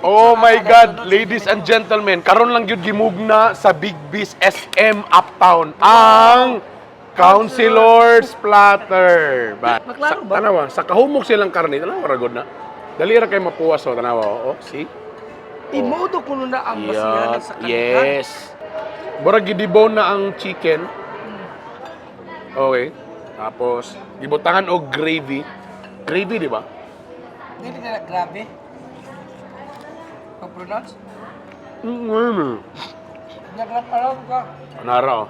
Oh my God, ladies and gentlemen, karon lang gyud gimugna sa Big Beast SM Uptown ang Councilor's Platter. Ba? Maklaro Sa, ba? Tanawa, sa kahumok silang karne, tanawa ra gud na. Dali ra kay mapuwas oh, tanawa oh, see? Timodo kuno na ang basihanan sa kanihan. Yes. Murag gidibone na ang chicken. Okay. Tapos gibutangan og gravy. Gravy, di ba? Dili na grabe. Pag-pronounce? Nagrap alam ka. Nara oh.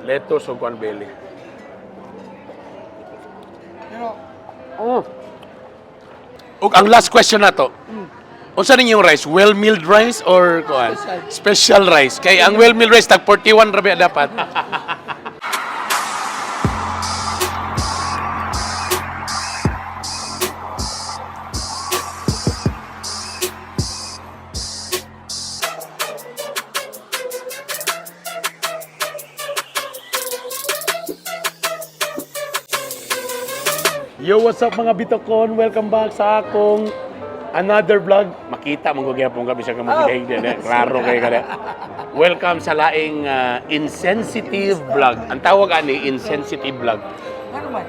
Lettuce og kuan belly. Pero, Oh. Ug ang last question na to. Unsa ning yung rice? Well-milled rice or kuan? Special. Special rice. Kay ang well-milled rice tag 41 ra ba dapat. Yo, what's up mga bitokon? Welcome back sa akong another vlog. Makita man ko gyapon ka bisag ka magidahig din eh. Klaro kay kada. Welcome sa laing insensitive vlog. Ang tawag ani insensitive vlog. ano man?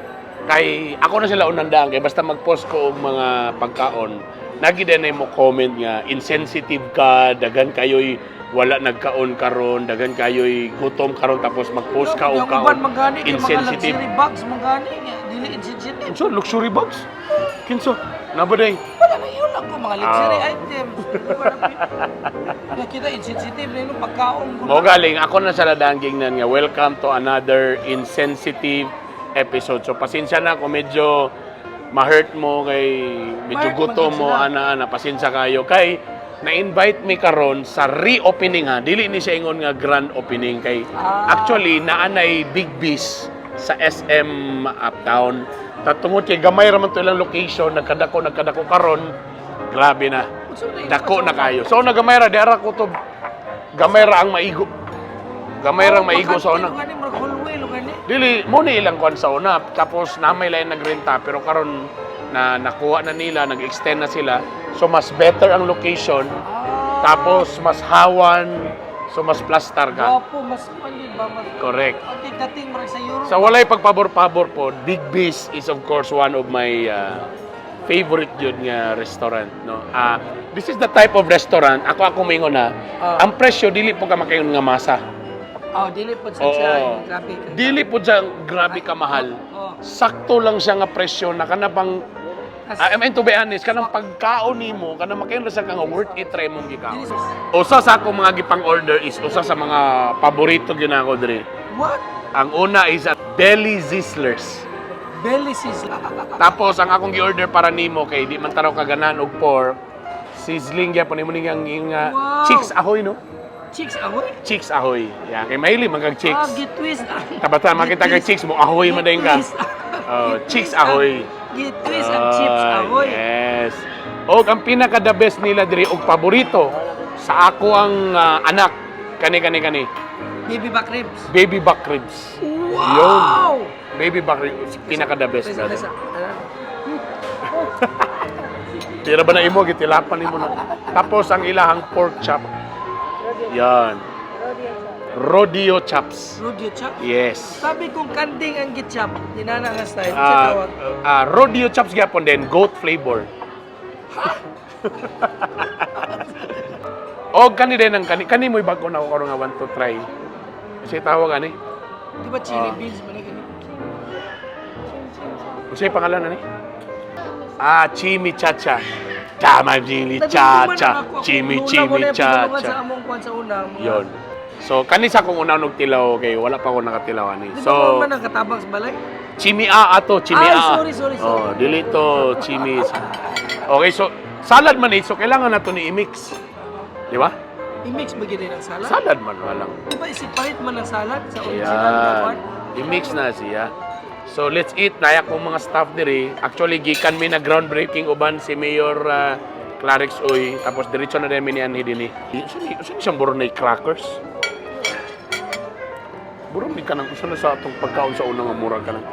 Kay ako na sila unang daan kay basta mag-post ko og mga pagkaon, nagi din mo comment nga insensitive ka, dagan kayo'y wala nagkaon karon, dagan kayo'y gutom karon tapos mag-post ka og Yung uban kaon. manggani, yung mga Insensitive. luxury bags manggani, nga, dili insensitive. Kinsa luxury bags? Kinsa? Nabaday. Wala na yun ako, mga luxury Ah. items. Kaya kita insensitive na yung pagkaon. Mo galing ako na sa ladang gingnan nga welcome to another insensitive episode. So pasensya na kung medyo ma-hurt mo kay medyo Ma-hurt gutom man mo gid sila. ana ana pasensya kayo kay na-invite mi karon sa reopening ha. Dili ni siya ingon nga grand opening kay actually naanay Big Beast sa SM Uptown. Tatungod kay gamay ra man to ilang location, nagkadako nagkadako karon. Grabe na. Dako na kayo. So nagamay ra di ara ko to gamay ra ang maigo. Gamay ra ang maigo sa una. Lugani, murag hallway, lugani. Dili mo ni ilang kuan sa una tapos namay lain nagrenta pero karon na nakuha na nila, nag-extend na sila. So mas better ang location. Tapos mas hawan, so mas plastar ka. Gwapo, mas kuan din ba? Mas, Correct. Pagdating murag sa Europe. Sa walay pagpabor-pabor po, Big Beast is of course one of my favorite yun nga restaurant, no. Ah, this is the type of restaurant ako ako mingon na. Ang presyo dili po ka makayon nga masa. Oh, dili po sa Oo. siya. Grabe. Dili po siya grabe ka mahal. Oo. Sakto lang siya nga presyo na kanang I mean, to be honest, kanang pagkaon nimo, kanang makayon ra sa ka nga worth it try mong gikaon. Usa sa akong mga gipang order is usa sa mga paborito gyud nako diri. What? Ang una is ang Belly Sizzlers. Belly sizzler. Tapos ang akong gi-order para nimo kay di man taraw kaganahan og pork, sizzling gyapon nimo ning ang Wow. chicks ahoy no? Chicks ahoy? Chicks ahoy. Ya, kay mahilig man kag Ah, chicks. gitwist. Tabata makita kay chicks mo ahoy man dayon ka. Gitwist. Oh, chicks Gitwist ang- ahoy. Gitwist ang chips Ah, ahoy. Yes. Og ang pinaka the best nila diri og paborito sa ako ang anak kani kani kani Baby back ribs. baby back ribs. Wow! Baby back ribs pinaka the best Lesa, brother. lesa. Ano? Tira ba na imo gitilapan nimo na. Tapos ang ilahang pork chop. Yan. Rodeo chops. Rodeo chop? Yes. Sabi kong kanding ang gitchap. Dinana nga style. Sa tawag. Rodeo chops gyapon din goat flavor. O kani din ang kani kani mo'y bago na ako karon nga want to try. Kasi tawag ani. Di ba chili Ah. beans man ni? Unsay pangalan ani? Ah, Chimi Chacha. Tama Chimi Chacha. Chimi Chimi Sa Chacha. among kwan sa una. mga- Yon. So kani sa akong unang og tilaw kay wala pa ko nakatilaw ani. Di ba So man ang katabang sa balay? Chimi A ato, Chimi Ay, A. sorry, sorry, sorry. Oh, dili to chimi. Okay, so salad man eh, so kailangan nato ni i-mix. Di ba? I-mix ba gid ang salad? Salad man walang. Di ba i-separate man ang salad sa original na Ayan. kwan? I-mix na siya. So let's eat. Naya kong mga staff diri. Actually gikan mi na groundbreaking uban si Mayor Clarix Uy. Tapos diretso na din mi ni anhi dinhi. Usa ni siyang Brunei crackers? Burong ka nang usa na sa atong pagkaon sa unang nga mura ka nang.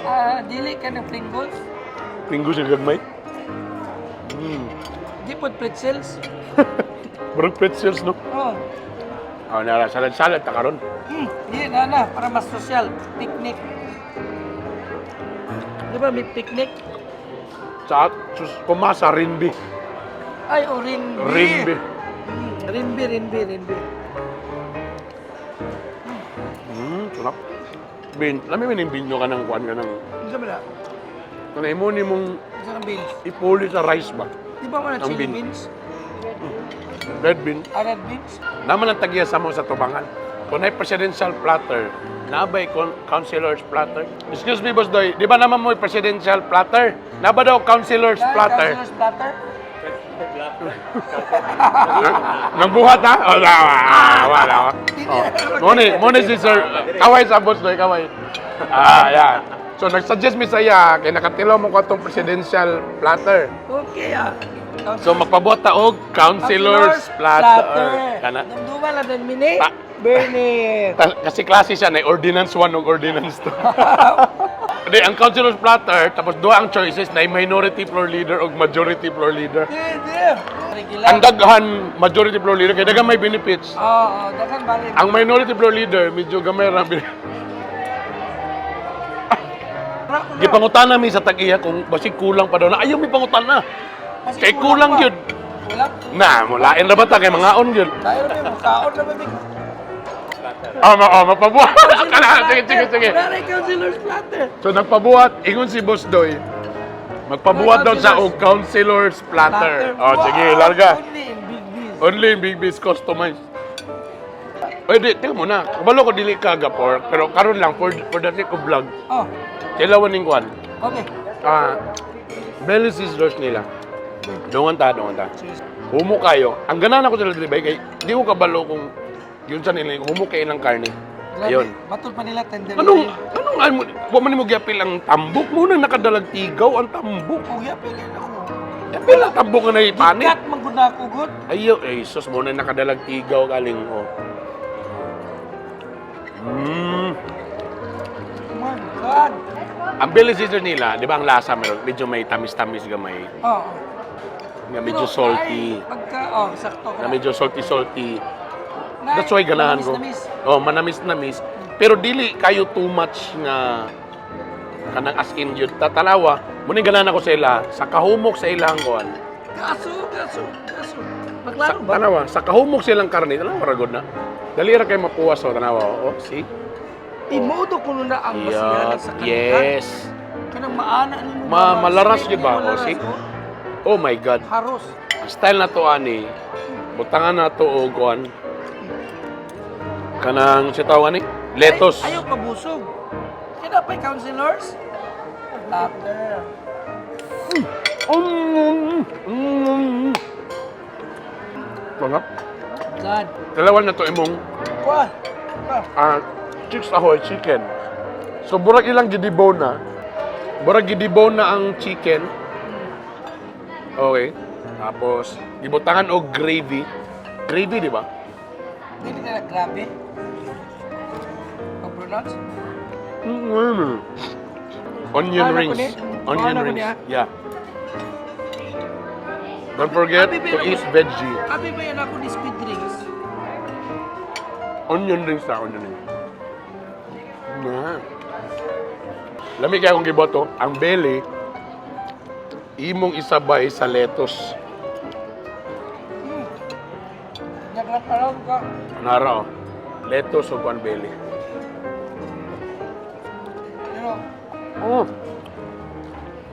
Ah, dili ka ng Pringles? Pringles yung gagmay. Di po pretzels. Murag pretzels, no? Oh. Oh, nara, salad-salad ta karon. Di na na para mas social. Picnic. Di ba may picnic? Sa sus, kumasa rinbi. Ay, oh, rinbi. Rinbi. Rinbi, rinbi, rinbi. Sarap. Bin, lami man yung binyo ka ng kuan ka ng Ano ba na? kanay mo ni mong Isa ng beans. ipuli sa rice ba? Di ba man Ang chili bean. beans? Red bean. Ah, red beans? Naman ang tagiya sa mo sa tubangan. Kung ay presidential platter, nabay councilor's platter. Excuse me, Boss Doy, di ba naman mo presidential platter? Naba daw councilor's Ah, platter? Councilor's platter? Nagbuhat ha? Oh, wala, wala. Oh. Mone, mone si sir. Kaway sa Boss Doy, kaway. Ah, yan. So, nag-suggest mi sa iya, kay nakatilaw mo ko atong presidential platter. Okay ah. So, magpabuhat ta og councilor's platter. Kana. Dumduma lang din mini. Ta- Bernie. Kasi klase siya na ordinance 1 ug ordinance 2. Di, ang councilor's platter, tapos duha ang choices na minority floor leader ug majority floor leader. Di, di. Regular. Ang daghan majority floor leader kay daghan may benefits. Oo, oh, daghan balik. Ang minority floor leader medyo gamay ra benefits. Gipangutana mi sa tag-iya kung basig kulang pa daw na. Ayaw mi pangutana. Kasi Kay kulang pa. gyud. Kulang? Na, mulain ra ba ta kay mangaon gyud. Tayo na may mukaon na may Ah, ma oh, mapabuhat. Kana, sige, sige, sige. Wala na yung councilor's platter. So nagpabuhat, ingon si Boss Doy. Magpabuhat daw sa og councilor's platter. Oh, sige, Wow, larga. Only in Big B's. Only in Big B's customized. Pwede, tingnan mo na. Kabalo ko dili ka pork, pero karon lang for the sake of vlog. Oh, Kailangan ning kwan. okay. Ah, belly sizzlers nila. Dungan ta, dungan ta. Cheers. Humo kayo. Ang ganahan ako sila dili bay kay di ko kabalo kung yun sa nila humo kay ilang karne. Grabe, Ayun. Matol pa nila tender. Anong ano, wa man nimo giapil ang tambok mo nang nakadalag tigaw ang tambok. Oh, yapilin ako. Apil ang tambok nga naipanit. Gikat man gud na ako gud. Ayo, eh, sus mo na nakadalag tigaw galing oh. Oh my God. Ang belly sizzler nila, di ba ang lasa meron, medyo may tamis-tamis gamay, Oh. nga medyo Pero, salty, ay, pagka, oh, sakto ka. na medyo salty-salty. Nay, That's why ganahan ko. manamis-namis. Oh, manamis-namis. Pero dili kayo too much nga kanang as in yun. Tatanawa, muna ganahan ako sa ila, sa kahumok sa ilang kuan. Kaso, kaso, kaso. Sa, Maklaro ba? tanawa, sa kahumok silang karne, tanawa ragod na. Dali ra kay mapuwas oh, tanawa. Oh, see? Imodo kuno na ang basihan sa kanila. Yes. Kanang maana nimo. Malaras Straight gyud ba? nimo Oh, laras, see? oh. Oh my God. Haros. Ang style na to ani, butangan na to og kuan. Kanang si tawag ani? Lettuce. Ay, ayaw kabusog. Kina pa councilors? Platter. Sarap. God. Dalawa na to imong Kuan. Ah, chicks ahoy chicken. So burag ilang gidibone na. Burag gidibone na ang chicken. Okay. Tapos gibutangan og gravy. Gravy, di ba? Dili na grabe. Pag-pronounce? Onion Ano ko rings. ni? Onion Ano ko rings. niya? Yeah. Don't forget Abi, to pero- eat veggie. Abi ba yan ako ni speed drinks? Onion rings na, onion rings. Na. Lami kaya kung giboto, ang belly, imong isabay sa lettuce. Nagrap ka. Nara oh. Lettuce o kuan belly. Pero, Oh.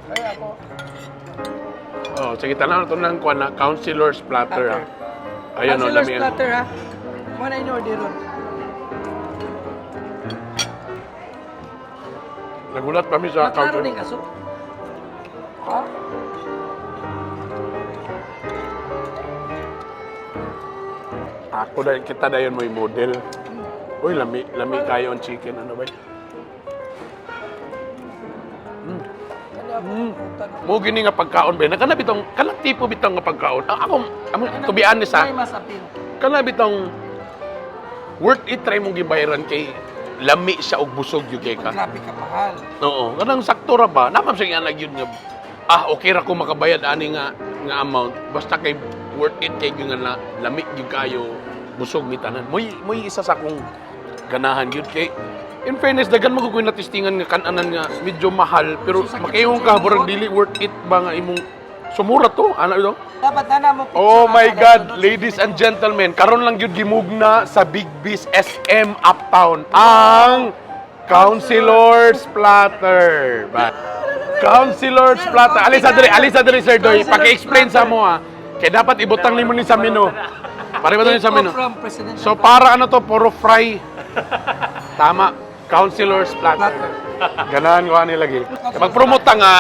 kaya ako. Oh, sige tanaw to nang kuan na councilor's platter. Ah. Ayun oh, Councilor's lami. platter ha. Mo na inyo order ron. Nagulat pa mi sa Maklaro counter. din kaso. Ha? Ako dahil kita dayon mo yung model. Uy, lami, lami kayo ang chicken. Ano ba? Kani ako. Mo gini nga pagkaon ba? Kana bitong kanang tipo bitong nga pagkaon. Ah, ako, amo, to be honest ha, May mas appeal. kana bitong worth it try mong gibayaran kay lami siya og busog gyud kay ka. Grabe ka mahal. Oo, kanang sakto ra ba? Naman siya nga gyud nga ah okay ra ko makabayad ani nga nga amount, basta kay worth it kay nga na, lami gyud kayo, busog mi tanan. Moy isa sa akong ganahan gyud kay in fairness, daghan mo ko natistingan nga kananan nga medyo mahal pero So, sakit makaingon sa ka burag tinuod. dili worth it ba nga imong sumura to ana ito. Dapat na na mo picture Oh my ana, God, sunod sa ladies and gentlemen, karon lang gyud gimugna sa Big Beast SM Uptown ang Councilor's Platter. Ba? Councilor's Sir, Platter. Alisa diri, Sir Doy, Councilor's paki-explain sa Platter. mo ha. Kay dapat ibutang nimo ni sa menu. Pare ba ni sa Take menu? off from presidential So para ano to, puro fry. Tama. Councilor's Platter. Platter. Ganahan ko ani lagi. Mag-promote ta nga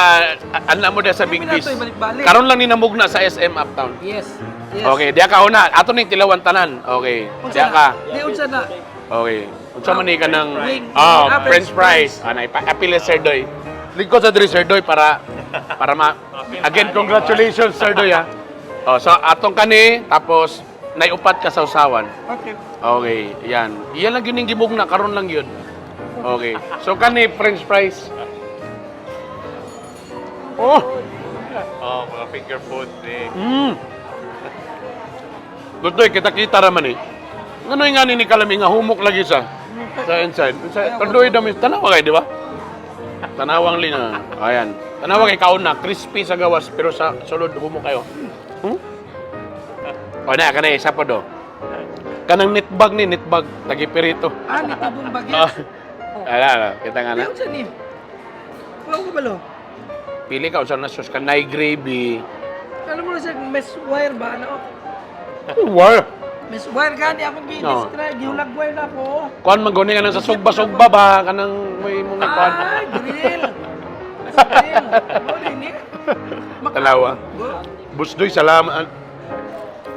anla mo da sa Big Hindi na Beast. to ibalik-balik. Karon lang ni namugna sa SM Uptown. Yes. Okay, diya ka una. Ato ning tilawan tanan. Okay. Unsa Diya na? ka. Di unsa na. Okay. Unsa man ni ka ng Wing. Oh, Ah, French French fries. Anay pa apil Sir Doy. Lingkod sa diri, Sir Doy, para para ma Again, congratulations, Sir Doy, ha. Oh, so atong kani tapos naiupat ka sa usawan. Okay. Okay, yan. Iyan lang yun yung gimugna karon lang yun. Okay. So kani French fries. Oh, Oh, mga finger food eh. Gutoy, kita-kita raman eh. Ngano yung nga ni kalami nga humok lagi sa inside. Sa tanduy dami tanawa kay, di ba? Tanawang lina. Ayan. Tanawa kay kaon na crispy sa gawas pero sa sulod humok kayo. O na kana isa pa do. Kanang nitbag ni nitbag tagipirito. Ah, nitibong bagets. Ah. Ala, ala, kita nga Di na. unsa ni? Wa ko balo. Pili ka usa na sauce kanay gravy. Alam mo na siya, mess wire ba ano? Wow. Mess wire gani akong gi-describe, gihulag wire na ako. Kuan man gani ka sa sugba-sugba ba kanang may mga kuan. Ah, grill. Sa grill. Mo din ni. Tanawa. Busdoy, salamat.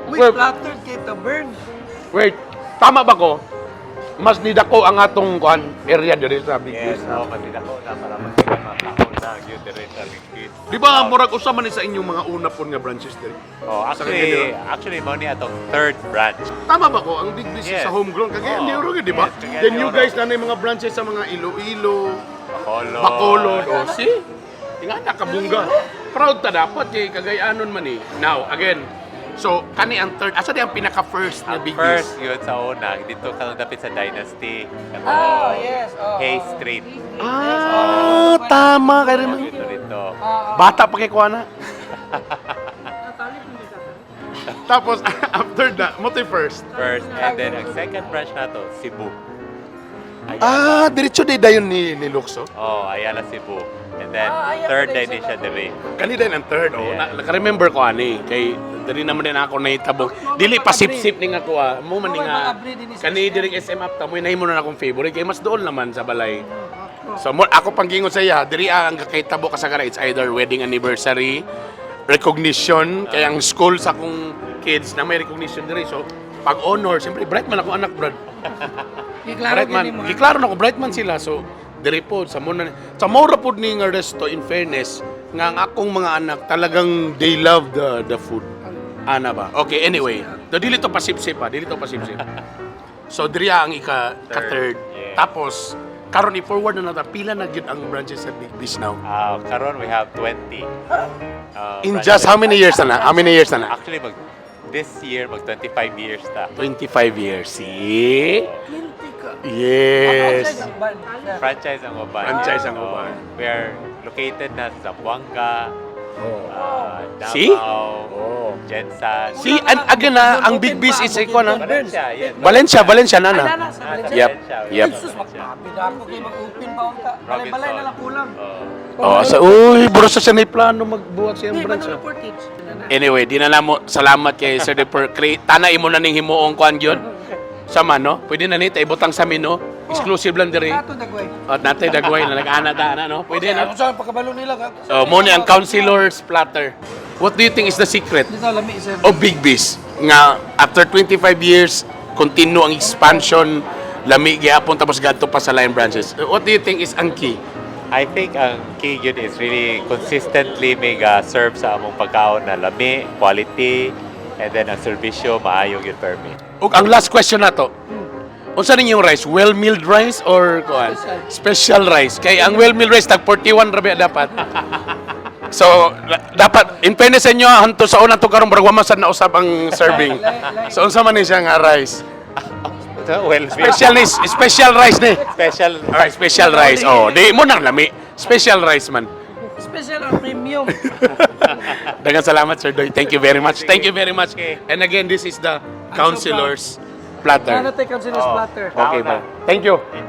Wait, Well- platter kay burn. Wait, tama ba ko? Mas nidako ang atong kuan area diri sa Big Yes, Beast. oh, kasi dako na para magsiga mga kaon na gyud dire sa Big Beast. Di ba murag usa man ni sa inyong mga una pon nga branches diri? Oh, Sa actually, Cagayan. actually mao ni atong third branch. Tama ba ko? Ang Big Beast Yes. sa homegrown Cagayan Oo. de Oro, di ba? Yes, Cagayan Then de you Oro. guys na mga branches sa mga Iloilo, Bacolod. Bacolod, oh, see? Tinga nakabungga. Proud ta dapat kay Cagayanon man eh. Now, again, so kani ang third, asa di ang pinaka first na Ang Big first Beast? yun sa una, dito ka dapit sa Dynasty. Katong Ah, yes. Oh, Hay oh. Street. Ah, tama kay rin. Dito dito. Bata pa kay kuana. Tapos after that, mo to first. First, and then ang second branch nato, Cebu. Ayala. Ah, diretso di dayon ni Luxo. Oh, Ayala Cebu. And then Ah, Ayala third din day din siya siya dire. Kani din ang third, oh. Yeah. Na, naka-remember ko ani kay diri naman din ako nahitabo. Dili pa sip-sip ni nga kuha. Mo man ni Mo nga. may mga abri din ni sa Kani SM. diring SM up ta mo nahimo na akong favorite kay mas dool naman sa balay. So mo ako panggingon sa iya, diri ang kakahitabo kasagara it's either wedding anniversary, recognition, kay ang school sa akong kids na may recognition diri. So pag honor, siyempre bright man ako anak, brad. Giklaro Bright man. gini mo. Giklaro na ko bright man sila. So diri po sa muna sa mora pod ni nga resto, in fairness nga ang akong mga anak talagang they love the food. Ana ba? Okay, anyway. Do dili to pasipsip ha, dili to pasipsip. So diri ang ika ka third. Yeah. Tapos karon i-forward na nato pila na gyud ang branches sa Big Beast now. Ah, karon we have 20. In branches. just how many years na na? How many years na na? Actually, mag this year mag 25 years ta. 25 years. See? 20 ka. Yes. Outside ang ban, sir. Franchise ang uban. Franchise ang So, uban. We are located na sa Zamboanga, Davao, See? Jensan. See, and again na, ang Big Beast is ikaw na. Valencia, yes. Valencia, Valencia na na. Ay, na, sa Valencia. Yep. Valencia, Yep. Ay, sus, magpapi na ako kay mag-open pa unta. Balay-balay na lang kulang. Oh. Oh, sa uy, bro sa siya na plano magbuhat siyang Di, branch. manong Ah. portage. Na na. Anyway, di na lang mo salamat kay Sir De create tana imo na ning himuong kuan gyud. Sama no? Pwede na ni ibutang sa menu. Exclusive lang diri. Ato dagway. At natay dagway na nag-ana ta ana no. Pwede na. Sa pagkabalo nila ka. So, mo ni ang councilor's platter. What do you think is the secret Dito lami sir. of Big Beast nga after 25 years continue ang expansion, lami gihapon tapos gadto pa sa line branches? What do you think is ang key? I think ang key yun is really consistently may serve sa among pagkaon na lami, quality, and then ang serbisyo maayo gyud permi. Ug ang last question nato. Unsa ning yung rice? Well-milled rice or kuan? Special rice. Kay ang well-milled rice tag 41 ra ba dapat. So, dapat, in fairness sa inyo, hanto sa unang to karon murag wa man sad nausab ang serving. So, unsa man ni siya nga rice? Well, Special ni, special rice ni. Special. Alright, special rice. Oh, di mo nang lami. Special rice man. Special or premium. Daghang salamat, Sir Doy. Thank you very much. Thank you very much. And again, this is the councilor's platter. Ano tayo councilor's platter? Okay ba? Thank you.